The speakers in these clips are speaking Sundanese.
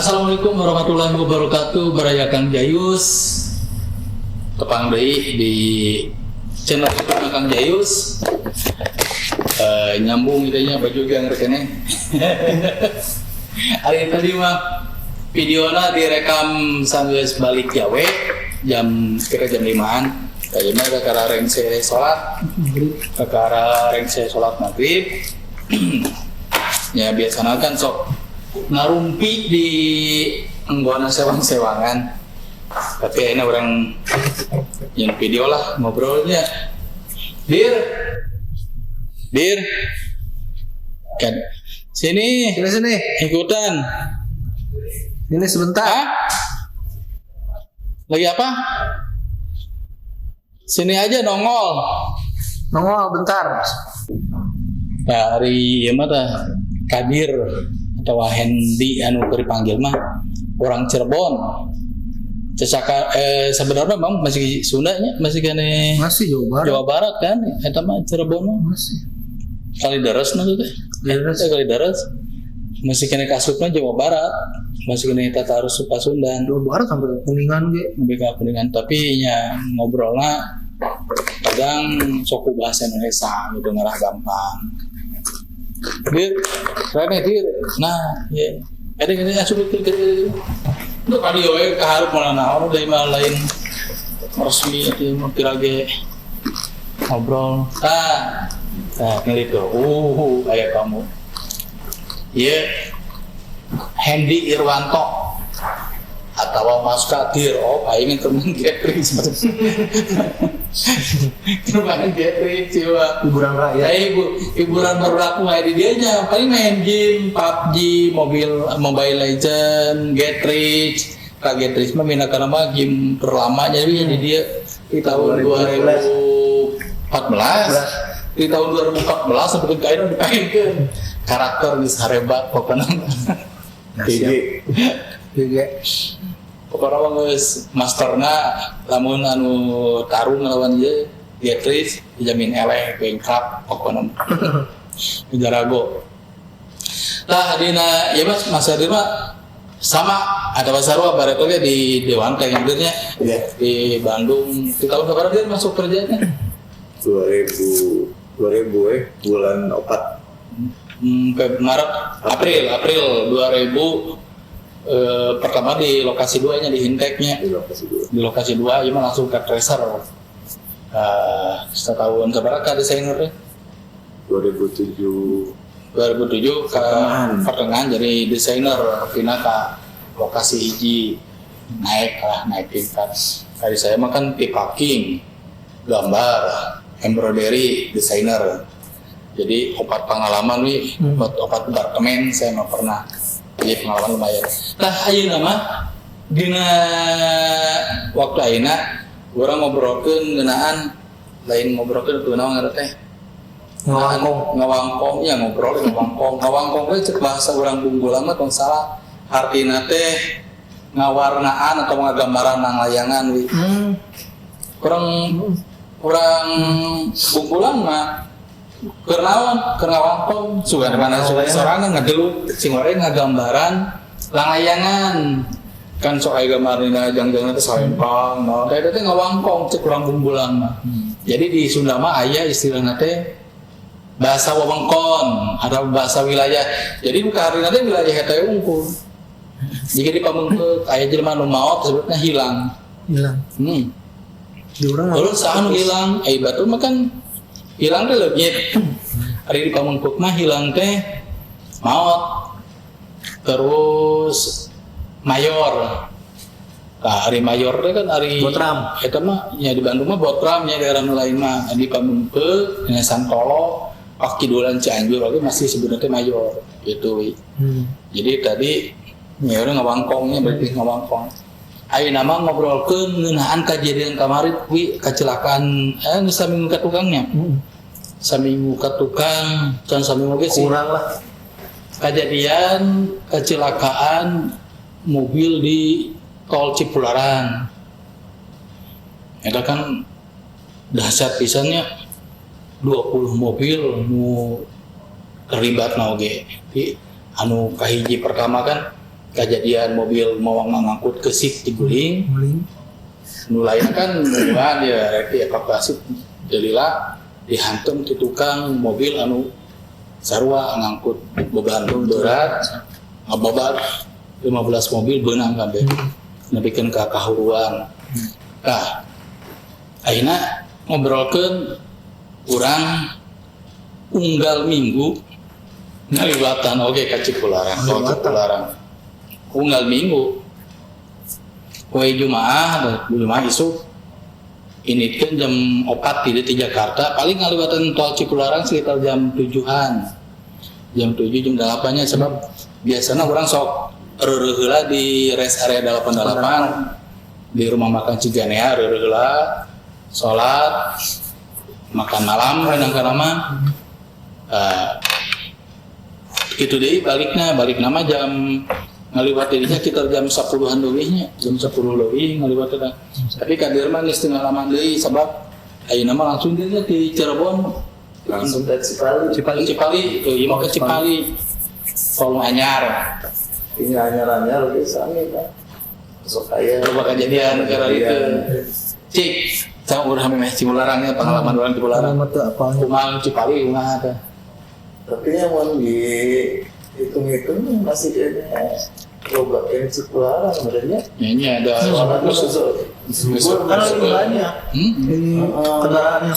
Assalamualaikum warahmatullahi wabarakatuh. Baraya Kang Jayus. Tepang deui di channel YouTube Kang Jayus. Nyambung idenya baju gang rekene. Hari tadi mah videona direkam sambil balik gawe jam kira jam 5-an. Kayaknya kakara rengse sholat, kakara rengse sholat maghrib. Ya, biasanya kan sok ngarumpi di enggona sewang-sewangan. Tapi ini urang yang video lah ngobrolnya. Dir, Dir, kan sini. Sini sini. Ikutan. Ini sebentar. Hah? Lagi apa? Sini aja nongol. Nongol bentar. Dari ieu mah tah Kadir atau Hendy anu keur dipanggil mah, orang Cirebon. Cecaka sebenarnya memang masih Sundanya masih kene. Masih Jawa Barat. Jawa Barat kan eta mah, Cirebon mah. Masih. Kalideres mah teh. Kalideres. Kalideres masih kene kasupna Jawa Barat, masih kene Tatarus Pasundan. Jawa Barat sampai ke Kuningan ge. Lebih ke Kuningan, tapi nya ngobrolnya kadang sok ku bahasa Indonesia gitu, ngarah gampang. Dir, keren ya, Dir. Nah, ya. Ada ini asup itu itu kali we kaharep malah naon deui mah, lain resmi itu mah, kira ge ngobrol. Tah, tah ngeli tuh. Kayak kamu. Iya. Hendy Irwanto atau Mas Kadir. Oh, aing keur main Get Rich. Keur main Get Rich coba. Hiburan rakyat. Ya, ibu, hiburan baru aku main di dianya paling main game PUBG, mobil, Mobile Legend, Get Rich. Kak, Get Rich mah mina karena mah game terlama, jadi dia di tahun 2014, di tahun 2014 sampai ke akhirnya dipainkan karakter geus harebat pokoknya. Nah, siap. GG. Pokoknya mah geus masterna, lamun anu tarung lawan ieu Get Rich dijamin eleh, bankrupt pokoknya, jarago. Tah, dina ya Mas, Mas Adir mah sama ada sarua bareto ge di Dewan kayak nya. Iya. Di Bandung di tahun kapan dia masuk kerjanya? 2000 2000 bulan 4. Maret, April, April 2000, pertama di lokasi 2 nya, di Hinteknya. Di lokasi 2. Di lokasi 2 ya mah langsung ke tracer. Setahun seberapa ka desainer teh? 2007. 2007 ke Pertengahan. Pertengahan jadi desainer, pindah ke lokasi hiji, naik lah, naik tingkat. Tadi saya mah kan di packing, gambar, embroidery, desainer, jadi opat pengalaman nih. Opat, opat departemen saya mah pernah, jadi pengalaman lumayan. Nah, ayeuna mah dina waktu ayeuna urang ngobrolkeun ngeunaan, lain ngobrolkeun kunaon ngaranna teh? Ngawangkong. Ngawangkong ya, ngobrol ngawangkong. Ngawangkong teh cek bahasa urang Bungbulang mah tong salah artina teh ngawarnaan atau ngagambaran nang layangan wi. Kurang urang Bungbulang mah keur naon, keur ngawangkong sugan mana sugan sorangan ngadeluk sing wae ngagambaran langlayangan kan, sok aya gambar dina jang-jangna teh salempang naon teh, teh ngawangkong cek urang Bungbulang mah. Jadi di Sunda mah aya istilahna teh bahasa wewengkon atau bahasa wilayah. Jadi bukan hari nanti wilayah eta unggul. Jika di Pameungpeuk aya jelema nu maot, sebutnya hilang. Hilang. Di urang mah. Terus saha nu hilang? Ai batur mah kan hilang teh leungit. Ari di Pameungpeuk mah hilang teh maot. Terus mayor. Nah, ari mayor teh kan ari Botram. Eta mah ya di Bandung mah Botram ya, daerah nu lain mah di Pameungpeuk, nya Santolo, Pakidulan Cianjur oge masih sebenarnya mayor gitu. Wi. Jadi tadi ya udah ngawangkongnya berarti ngawangkong. Ayeuna mah ngobrolkeun ngeunaan kejadian kamari wi, kecelakaan geus saminggu ka tukangnya. Saminggu ka tukang, can saminggu ge sih. Kurang lah. Kejadian kecelakaan mobil di tol Cipularang. Eta kan dahsyat pisannya, 20 mobil nu terlibat na oge. Di anu kahiji pertama kan Kejadian mobil mau ngangkut kesik diguling. Guling. Nu lain kan nungguan ya rek dievakuasi delila dihantam ti tukang mobil anu sarua ngangkut beban berat ngababat 15 mobil beunang kabeh. Nepikeun ka kahuruan. Tah ayeuna ngobrolkeun urang unggal minggu ngaliwatan oge ka Cipularang, tol Cipularang. Unggal minggu poe Jumaah, Jumaah isuk initkeun jam 4 di Jakarta, paling ngaliwatan tol Cipularang sekitar jam 7-an. Jam 7, jam 8-nya sebab biasanya orang sok reureuh heula di rest area 88 di rumah makan Ciganea reureuh heula, salat, makan malam kadang-kadang mah. Itu deui balikna, balik nama jam ngaliwat dirinya sekitar jam 10-an leuwihnya, jam 10 leuwih ngaliwat eta. Tapi ka dieu mah geus teu ngalaman deui sebab ayeuna mah langsung dieu di Cirebon langsung ke Cipali. Cipali, Cipali, tuh ieu mah ke Cipali. Tol anyar. Ini anyar-anyar oge sami kan. Sok aya Loba kejadian karena itu. Cik, sama urang memeh Cipularangnya pengalaman urang Cipularang. Pengalaman teu apalnya. Kumaha Cipali kumaha teh. Tapi yang mau dihitung-hitung masih kayaknya loba yang Cipularang sebenarnya. Ini ada Soalnya susu. Karena lebih banyak ini kendaraannya.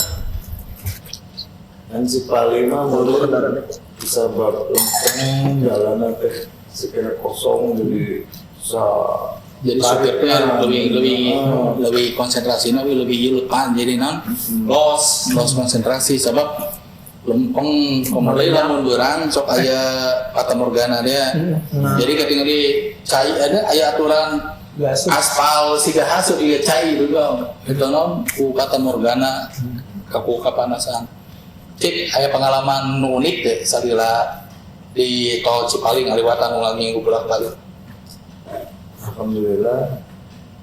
Dan Cipali mah Kalau kendaraannya bisa lempeng jalan teh sekira kosong jadi bisa jadi supirnya lebih lebih lebih konsentrasinya lebih lebih lepan jadi non los los konsentrasi sebab lempeng komo deui lamun beurang sok aya fata morgana dia. Jadi ketinggali cai ada aya aturan aspal siga hasut ieu cai juga itu non ku fata morgana kaku kapanasan. Cik aya pengalaman nu unik deh salila di tol Cipali ngaliwatan ulang minggu bolak-balik. Alhamdulillah.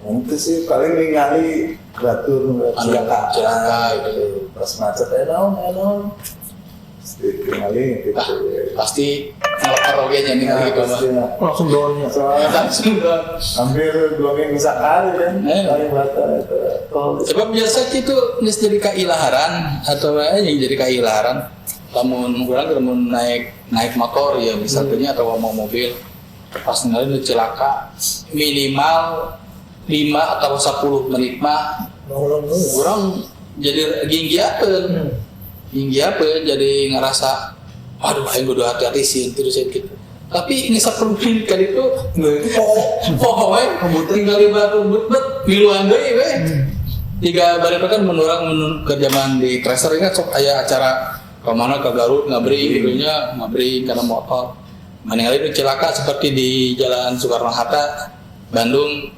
Itu sih paling ningali batur cilaka gitu. Pas macet naon. Ningali gitu. Pasti ngelepar oge nya ningali gitu mah. Langsung downnya. Langsung down. Hampir 2 minggu sekali kan. Paling batal itu. Sebab biasa gitu geus jadi kailaharan atau yang jadi kailaharan. Lamun urang lamun naik motor ya misalnya atau mau mobil pas ningali celaka minimal 5 atau 10 menit mah orang jadi ginggiakeun. Ginggiakeun jadi ngerasa aduh aing kudu hati-hati sih terus gitu. Tapi ini 10 menit kali itu poho we tinggal batu bet miluan deui we. Tiga bari kan mun urang ke zaman di Tracer kan sok aya acara ke mana ke Garut ngabri gitu nya ngabri karena motor. Ningali celaka seperti di Jalan Soekarno Hatta Bandung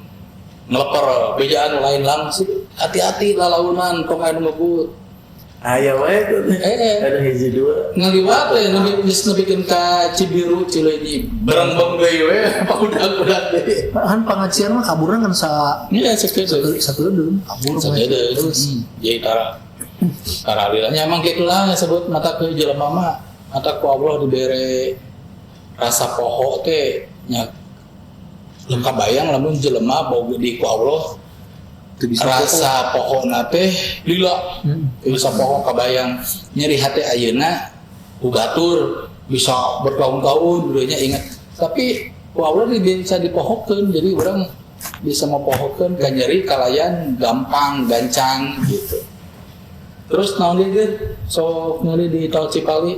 ngelepor bejaan lain langsung hati-hati lalaunan tong anu ngebut. Aya wae tuh. Ada hiji dua. Ngaliwat we geus nepikeun ka Cibiru Cileunyi. Berengbeng deui we pabudak-budak deui. Kan pangacian mah kaburna kan sa iya sakitu. Sakedeung kabur terus. Jadi tara lilanya emang gitulah sebut mata ke jelema mah mata ku Allah dibere rasa poho teh nya lengkap bayang lamun jelema boga di ku Allah rasa pohona teh lila bisa poho kabayang nyeri hati ayeuna ku batur bisa bertahun-tahun dulunya ingat tapi ku Allah bisa dipohokeun jadi urang bisa mapohokeun ka nyeri kalayan gampang gancang gitu. Terus naon deui sok nyeri di tol Cipali.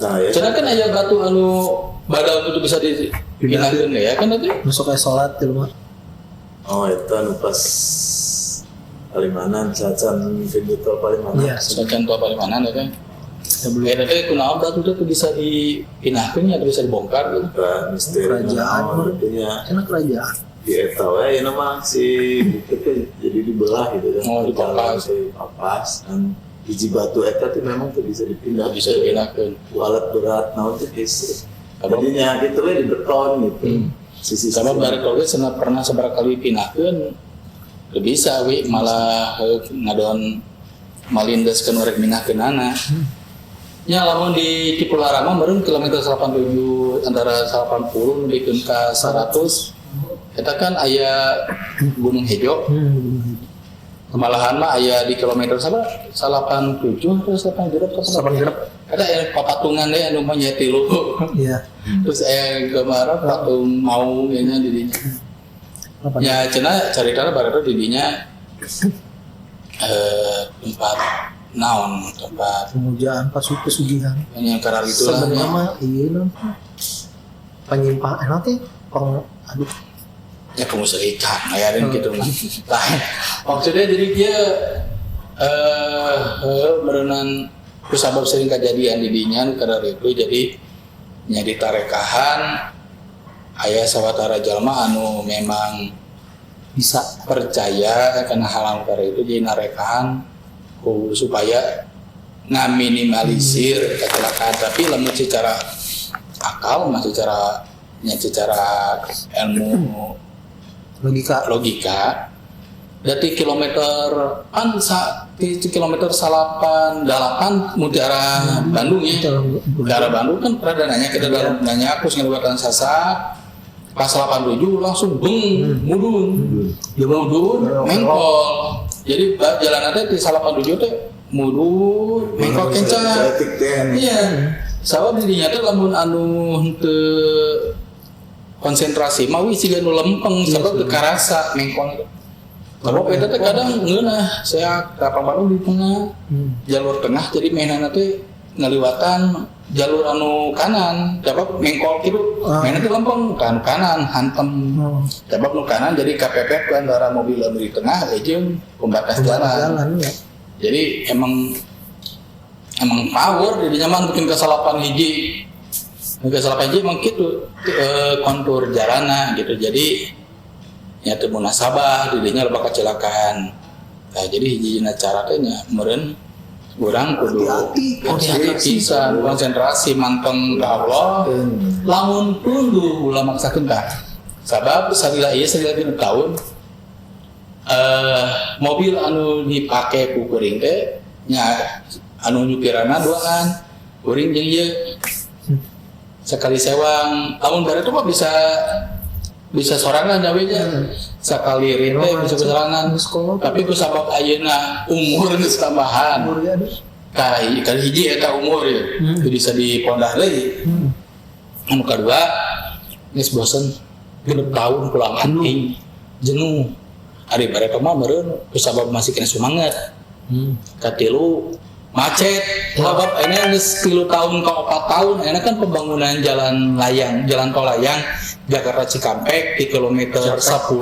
Nah, ya. Cenah kan aya batu anu badal itu bisa dipindahkeun ya kan itu? Masuk kayak salat di rumah. Oh, itu anu pas Palimanan, cacan pintu tol Palimanan. Iya, cacan tol Palimanan ya kan. Sebelum itu kunaon batu itu bisa dipindahkeun atau bisa dibongkar gitu. Misteri kerajaan mah. Kerajaan. Di eta we ieu mah si bukit teh jadi dibelah gitu kan. Oh, dipapas. Dipapas dan biji batu eta tuh memang tuh bisa dipindah, bisa dipindahkeun. Ku alat berat naon teh geus. Jadinya gitu we di beton gitu. Sisi sama bari oge cenah pernah sabaraha kali pindahkeun teu bisa we malah ngadon malindeskeun rek mindahkeunana. Nya lamun di Cipularang mah meureun kilometer 87 antara 80 nepikeun ka 100 eta kan aya Gunung Hejo. Malahan mah aya di kilometer sabaraha? 87 atau 86 atau 86. Eta aya papatungan deh anu mah nya tilu. Iya. Terus aya gambaran patung maung nya di dinya. Ya cenah caritana bareto di dinya tempat naon, tempat pemujaan pesugihan. Yang karar itulah. Sebenarnya mah ieu naon penyimpanan teh aduh ya kemusyrikan ya dan gitu mah. Maksudnya jadi dia merenan kusabab sering kejadian di dinya nu kadar itu jadi nya ditarekahan aya sawatara jalma anu memang bisa percaya karena hal anu itu jadi narekahan ku supaya ngaminimalisir kecelakaan, tapi lamun secara akal mah secara nya secara ilmu logika dari kilometer kan di kilometer 88 Mutiara Bandung ya. Mutiara Bandung kan rada nanya kita dalam nanya aku ngeliwatan sasak pas 87 langsung beng mudun. Mudun mengkol. Jadi jalan teh di 87 teh mudun mengkol kencang. Iya. Sabab di dinya teh lamun anu henteu konsentrasi mah wih siga nu lempeng sabab teu karasa mengkol itu. Sabab eta teh kadang ngeunah saya ka Bandung di tengah jalur tengah jadi mainanna teh ngaliwatan jalur anu kanan sabab mengkol kitu mainna teh lempeng ka anu kanan hantem. Sabab nu kanan jadi KPP ku antara mobil anu di tengah jeung pembatas jalan. Ya. Jadi emang power di dinya mah bikin kesalahan hiji. Kesalahan hiji emang kitu kontur jalana gitu. Jadi nya teu munasabah di dinya loba kecelakaan. Nah, jadi hiji-hijina cara teh nya meureun urang kudu hati-hati pisan, konsentrasi manteng ka Allah. Lamun tunduh ulah maksakeun ka. Sabab salila ieu salila 3 tahun mobil anu dipake ku kuring teh nya anu nyupirana duaan kuring jeung ieu. Sekali sewang, lamun bareto mah bisa sorangan nyawe nya. Sakali rinte bisa sorangan. Tapi ku sabab ayeuna umur geus tambahan. Kali hiji eta umur ya. Bisa dipondah deui. Anu kadua geus bosen 6 tahun pulang anting jenuh. Ari bareto mah meureun ku sabab masih kena semangat. Katilu macet, sebab ini geus 3 tahun ke 4 tahun, ini kan pembangunan jalan layang, jalan tol layang Jakarta Cikampek di kilometer 10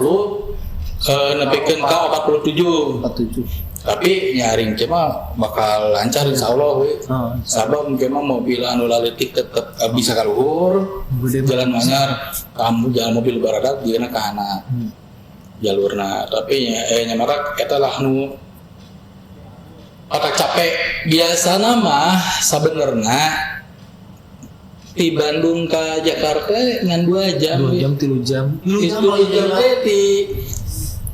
nepikeun ka 47. 47. Tapi nyaring cuma bakal lancar insyaallah we. Sabab mungkin mah mobil anu laletik tetep bisa ka luhur, jalan anyar, kamu jalan mobil baradak dieuna ka handap. Jalurna, tapi nya marak eta lah nu otak capek. Biasana mah sabenerna di Bandung ke Jakarta ngan 2 jam. 2 jam 3 jam. 3 jam teh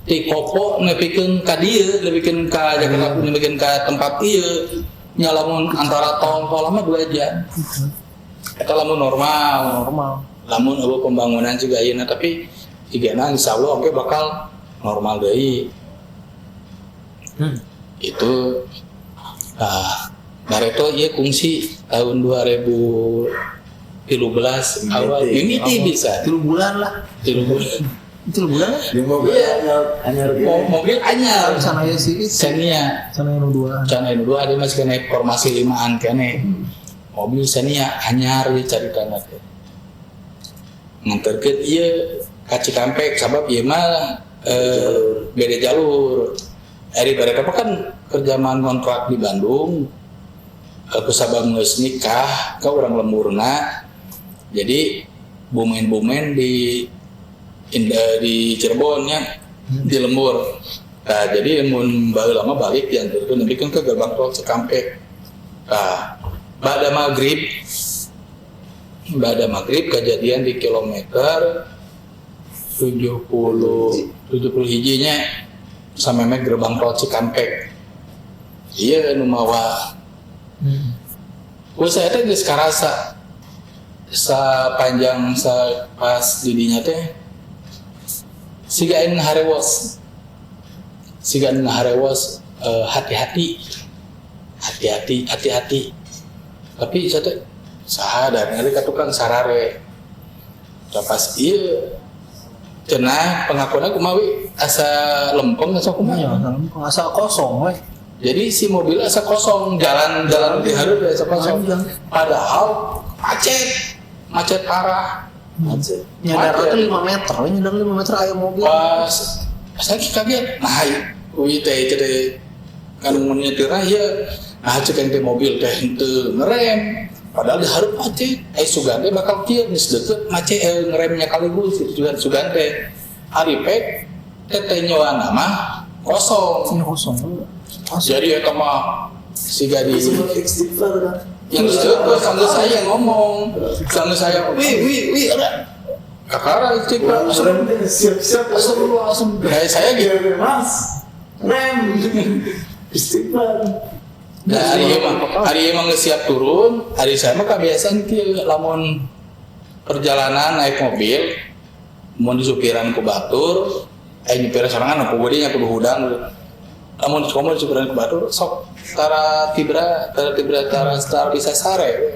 di Kopo nepikeun ka dieu, nepikeun ka Jakarta, nepikeun ka tempat ieu. Nya lamun antara tol-tol mah 2 jam. Eta lamun normal. Lamun eueuh pembangunan juga ayeuna tapi jigana insyaallah oge bakal normal deui. Itu bareto ieu kungsi tahun 2013 awal mimiti bisa 3 bulan lah. 3 bulan. 3 bulan lah. Di mobil anyar. Mobil anyar. Sana ya sih. Xenia. Sana yang 2. Sana yang 2 dia masih kena formasi 5-an kene. Mobil Xenia anyar dicaritana teh. Nganterkeun ieu ka Cikampek sabab ieu mah beda jalur. Ari bareka kan kerjaan kontrak di Bandung, aku sabab geus nikah ka urang lemburna. Jadi bumen-bumen di Cirebon nya, di lembur. Nah, jadi mun baheula mah balik diantarkeun nepikeun ke gerbang tol Cikampek. Nah, bada maghrib kejadian di kilometer 70 hijinya sameme gerbang tol Cikampek. Iya nu mawa. Ku saya teh geus karasa. Sepanjang pas didinya teh siga anu harewos. Siga anu harewos, hati-hati. Hati-hati, hati-hati. Tapi saya teh saha da ningali ka tukang sarare. Da pas ieu cenah pengakuanna kumaha wi asa lempeng asa kumaha? Iya, asa kosong we. Jadi si mobil asa kosong, jalan-jalan di hareup asa kosong. Panjang. Padahal macet, macet parah. Macet. Nyadar Macet. itu 5 meter, we nyadar 5 meter aya mobil. Pas saya kaget, nah wi teh itu teh kan mun nyetirna ieu, nah cek ente mobil teh henteu ngerem. Padahal di hareup macet, sugan teh bakal kieu geus deukeut macet, ngeremnya kaligus gitu sugan, sugan teh. Ari pek teh nyoana mah kosong. Ini kosong. Kosong. Jadi eta mah siga di Sempat istighfar kan. yang deukeut sambil saya ngomong, sambil saya wi wi wi ada kakara istighfar. Rem teh siap-siap. Astagfirullahaladzim. Kayak saya gitu. Iya, Mas. Rem. Istighfar. Nah, hari emang geus siap turun, hari saya mah kebiasaan kieu lamun perjalanan naik mobil mun disupiran ku batur, nyupir sorangan ku beudinya kudu hudang. Lamun komo disupiran ku batur, sok tara tibra, tara tibra, tara tara bisa sare.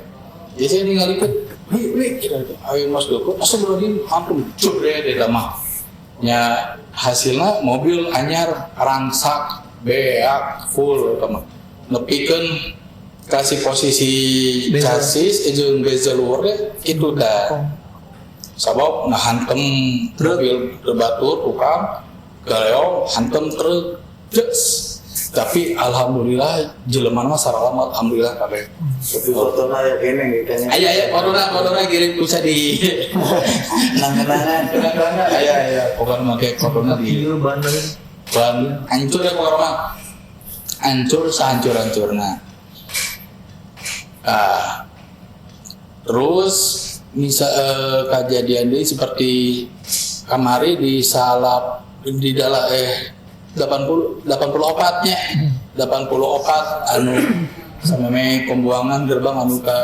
Jadi saya ningali ikut, wih, wih, gitu. Ayo mas doko, astagfirullahaladzim, hampir jebret eta mah. Nya hasilna mobil anyar rangsak beak full eta mah. Nepikeun kasih posisi Bezel. Chassis jeung bezel luar teh kitu tah. Sabab ngahantem Truk. Mobil batur tukang galeo hantem truk. Des. Tapi alhamdulillah jelema mah saralamat alhamdulillah kabeh. Tapi fotona ya kene kayaknya. Aya aya fotona kirim bisa di Kenang-kenangan. Aya aya pokokna make fotona di Iya, ban lagi. ban hancur ya pokokna mah. Hancur sehancur-hancurna. Ah, terus misal kejadian ini seperti kamari di salap di dalam 84 nya. 84 anu sameme pembuangan gerbang anu ka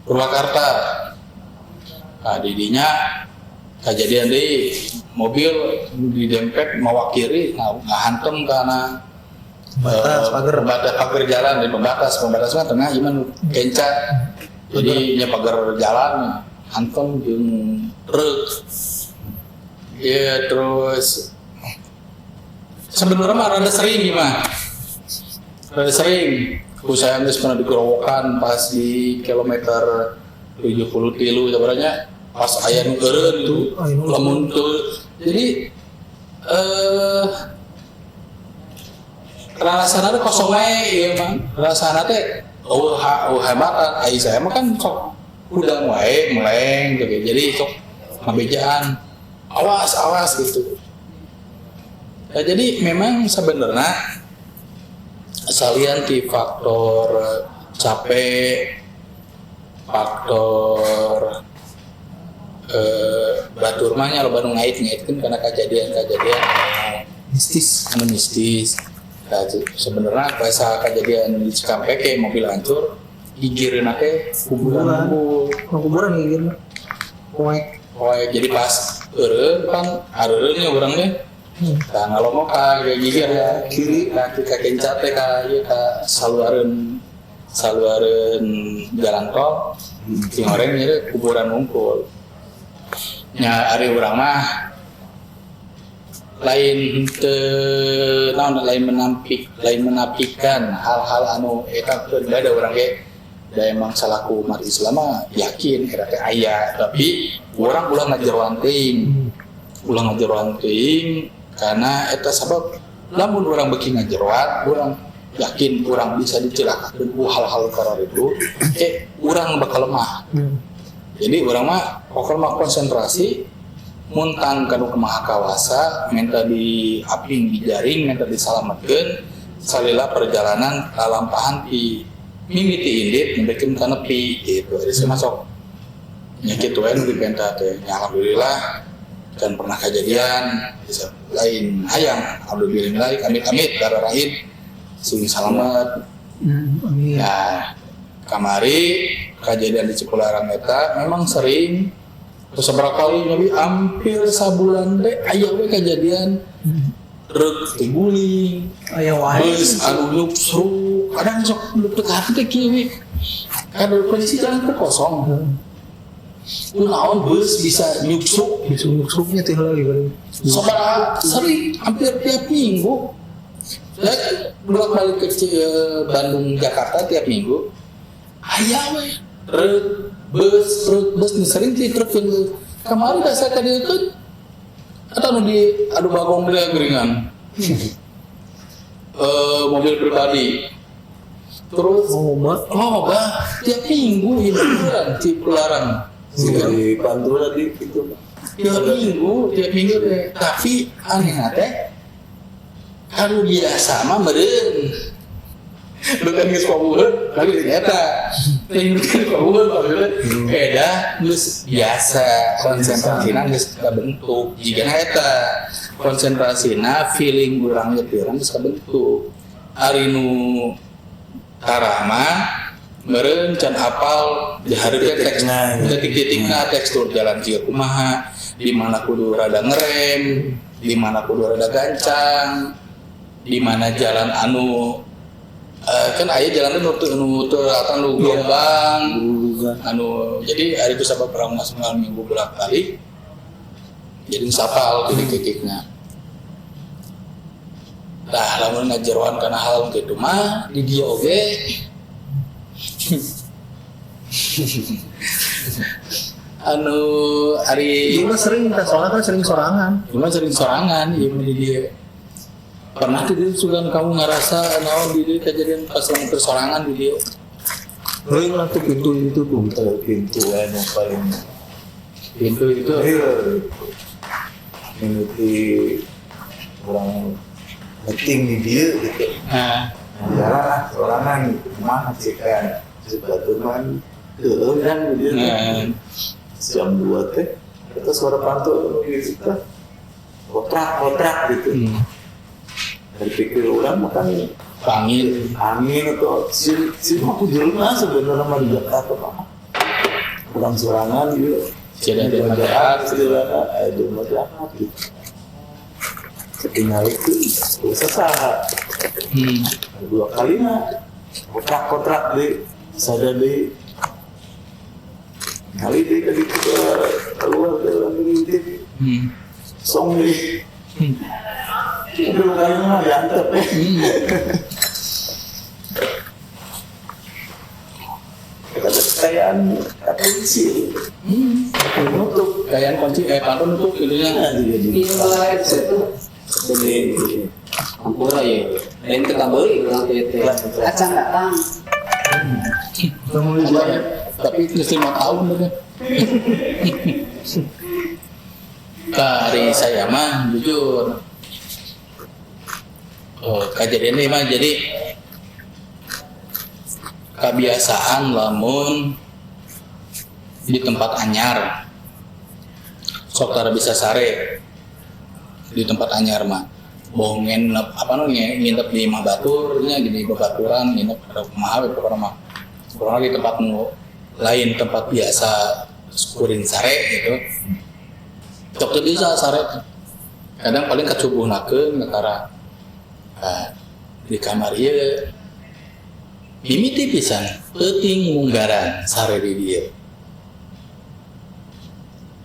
Purwakarta. Nah, didinya kejadian di mobil didempet mawa kiri ngahantem karena Pembatas, pagar. Pembatas pagar jalan di pembatas, pembatas mah tengah ieu mah nu kenca. Jadi nya pagar jalan hantem jeung truk. Ya terus sebenarnya mah rada sering ieu mah. Rada sering. Ku saya geus pernah digerowokan pas di kilometer 73 sebenarnya pas aya nu eureun gitu. Aya nu Lamun teu. Jadi rasana teh kosong wae ieu mah. Rasana teh eueuh eueuh hambatan. Ai saya mah kan sok hudang wae meleng gitu. Jadi sok ngabejaan awas awas gitu. Ya, jadi memang sebenarnya salian di faktor capek, faktor batur mah nya loba nu ngait-ngaitkeun kana kejadian-kejadian Mistis. Anu mistis. Nah, sebenarnya bahasa kejadian di Cikampek kayak mobil hancur, gigireunna teh kuburan. Kuburan. Unggul. Oh, kuburan gigirna. Poek. Poek, jadi pas eureun pan areureun nya urang teh. Tah ngalongok ka gigir ya kiri ka ka kenca teh ka ieu ka saluareun saluareun jalan tol. Sing oreng nya kuburan unggul. Nya ari urang mah lain teu naon lain menampik lain menapikan hal-hal anu eta teu da urang ge da emang salaku umat Islam mah yakin eta teh aya tapi urang ulah ngajeroan teuing ulah ngajeroan teuing karena eta sabab lamun urang beuki ngajeroan urang yakin urang bisa dicelakakeun ku hal-hal kararitu urang bakal lemah. Jadi urang mah pokokna mah konsentrasi muntang ka nu Maha Kawasa minta di aping di jaring minta disalametkeun salila perjalanan lalampahan di mimiti indit nembekeun ka nepi gitu. Jadi saya masuk nya kitu we nu dipenta teh. Ya, alhamdulillah dan pernah kejadian bisa lain hayang alhamdulillah amit-amit darah rahit sing salamet. Amin. Ya Kamari kejadian di Cipularang eta memang sering seberapa kali tapi hampir sabulan teh aya we kejadian truk tiguling Aya wae. bus anu nyuksruk kadang sok teu hati teh kieu we. Kan posisi jalan teh kosong. Kunaon bus bisa nyuksruk Nyuksruknya teh lagi paling. sabaraha sering hampir tiap minggu. Saya bolak-balik ke Bandung Jakarta tiap minggu. Aya we truk bus nih sering sih truk yang kemarin dah saya tadi itu atau nu di adu bagong dia geringan mobil pribadi terus Oh, mak. oh bah tiap minggu hiburan Cipularang Di Pantura di gitu. tiap minggu teh. Tapi aneh teh kalau biasa mah meureun bukan geus pabuheun tapi ternyata teh geus pabuheun maksudnya beda geus biasa konsentrasina geus kabentuk jigana eta konsentrasina feeling urang ge urang geus kabentuk ari nu tarama meureun can apal di hareup teh teks titik-titikna tekstur jalan jiga kumaha di mana kudu rada ngerem di mana kudu rada gancang di mana jalan anu kan aya jalan nu teu rata nu gelombang anu jadi ari itu sabab perang nasional minggu bolak-balik jadi sapal titik-titikna. Tah lamun ngajeroan kana hal kitu mah di dieu oge anu ari Ieu mah sering tah soalnya kan sering sorangan. ieu mah sering sorangan ieu mah di dieu. Pernah tidak sugan kamu ngerasa naon di dieu kejadian pas lamun persorangan di dieu? Lain lah tuh pintu itu tuh. Pintu anu paling Pintu itu. Iya. Minuti orang penting di dia gitu. Nah, Jalan lah sorangan gitu. Kumaha sih kan. Sebaturan keueung kan di dieu. nah, Jam 2 teh eta suara pantu gitu teh. Kotrak-kotrak gitu. Dari pikir orang makan angin. Angin atau si aku jelema sebenarnya mah di Jakarta mah. Kurang sorangan gitu. Tidak ada majalah, ada majalah gitu. Ketinggalan itu usaha. Dua kali mah kontrak-kontrak di sadar di kali di kali keluar dalam diri song di dua kali mah diantep ya. Kekayaan kunci Nutup, kekayaan kunci, pantun nutup itunya. Iya, headset tuh. Jadi Ampura ya. Lain kita beli orang teh. Acan datang. Tapi geus 5 tahun udah. Dari saya mah jujur. Oh, kejadian ini mah jadi kebiasaan lamun di tempat anyar sok tara bisa sare di tempat anyar mah bohong nginep apa nu nginep di imah baturnya gini babaturan nginep ada kumaha we pokona mah pokona di tempat nu lain tempat biasa kuring sare gitu sok teu bisa sare kadang paling kacubuhnakeun tara di kamar ieu mimiti pisan peuting munggaran sare di dieu.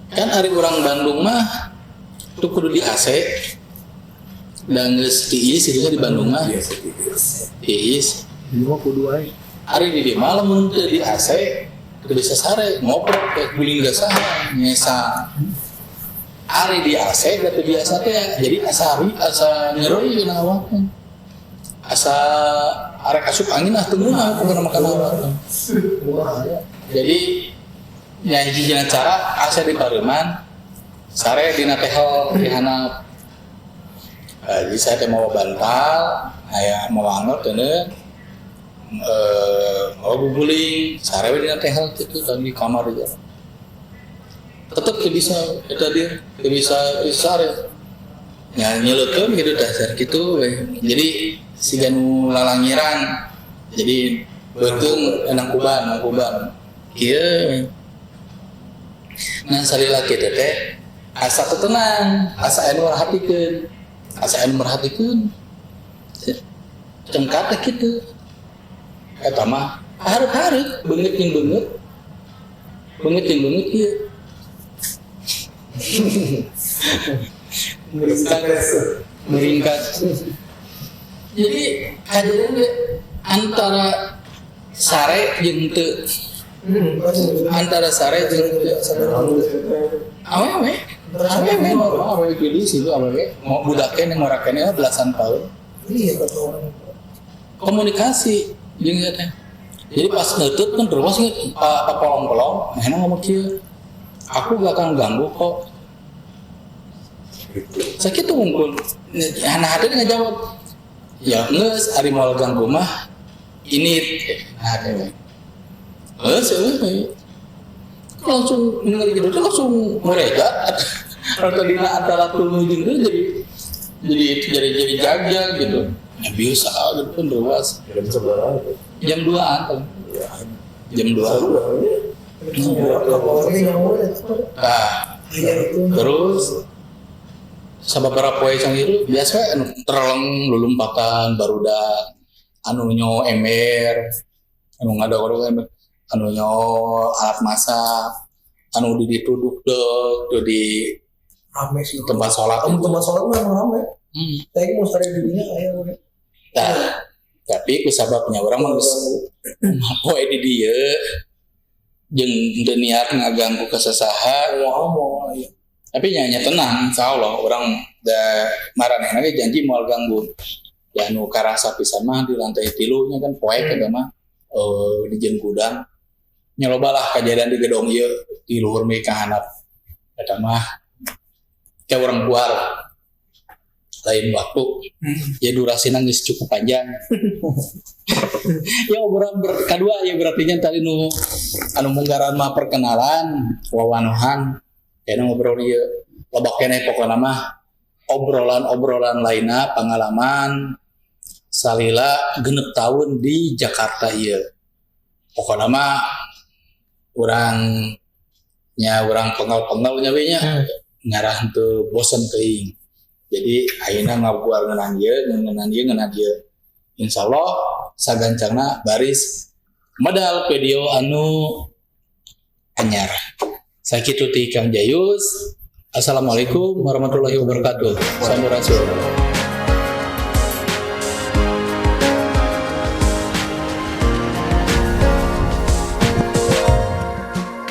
Kan ari urang Bandung mah tuh kudu di AC dan geus tiis itu di Bandung mah tiis. Ieu mah kudu ae. Ari di dieu mah lamun teu di AC teu bisa sare ngoprok teh guling geus saha nyesa. Ari di AC da teu biasa teh jadi asari asa nyeroi dina awak. Asa arek asup angin ah teu meunah pokona makan awak. Jadi nya hiji cara AC di pareuman sare dina tehel di handap. Jadi saya teh mawa bantal, aya mawa anget teu mawa guguling, sare we dina tehel kitu tah di kamar aja. Tetep teu bisa eta dia, teu bisa sare. Nya nyeleukeun kitu dasar kitu we. Jadi siga nu lalangiran. Jadi Beuteung nangkuban. Kieu. Nah salila kitu teh asa teu tenang, asa anu merhatikeun. Asa anu merhatikeun. Cengkat teh kitu. Eta mah hareup-hareup beungeut jeung beungeut. Beungeut jeung beungeut kieu. Meringkat. Jadi kajadian antara sare jeung teu. Antara sare jeung teu. Awewe. Awewe normal awewe gede sih itu awewe. Mau budak keneh ngora keneh belasan tahun. Iya kata orang. Komunikasi jeung ieu teh. Jadi pas neuteut kan terus papolong-polong, nah ngomong kieu. Aku gak akan ganggu kok. Sakitu wungkul. Nah hati ngajawab. Ya geus ari moal ganggu mah ini nah teh. Geus euy. Langsung ningali gitu tuh langsung mereka atau dina antara tulu jeung teu jadi jagjag gitu. Ya biasa gitu kan luas. Jam seberapa? Jam 2-an tuh. Jam 2. Nah, terus sababaraha poe cang ieu biasa anu terleng lulumpatan barudak anu nyo ember anu ngadog-adog ember anu nyo alat masak anu di dituduk deuk di rame sih tempat sholat. Tempat sholat mah emang rame. Tapi mau sare di dinya aya we. Tah, tapi ku sababnya urang mah geus poe di dieu jeung teu niat ngaganggu ka sasaha. Moal iya. Tapi nya tenang, insyaallah urang da maranehna ge janji moal ganggu. Ya anu karasa pisan mah di lantai 3 nya kan poek eta mah di jeung gudang. Nya loba lah kajadian di gedong ieu di luhur mi ka handap. Eta mah kayak urang buar lain waktu. Ya durasina geus cukup panjang. Ya obrolan kedua ya berarti nya tadi nu anu munggaran mah perkenalan wawanohan. Kayaknya ngobrol ieu loba keneh pokona mah obrolan-obrolan lainna pengalaman salila 6 tahun di Jakarta ieu. Pokona mah urang nya urang pengel-pengel nya we nya ngarah teu bosen teuing. Jadi ayeuna ngabuar ngeunaan ieu, ngeunaan ieu, ngeunaan ieu. Insyaallah sagancangna baris modal video anu anyar. Sakitu ti Kang Jayus. Assalamualaikum warahmatullahi wabarakatuh. Sampurasun.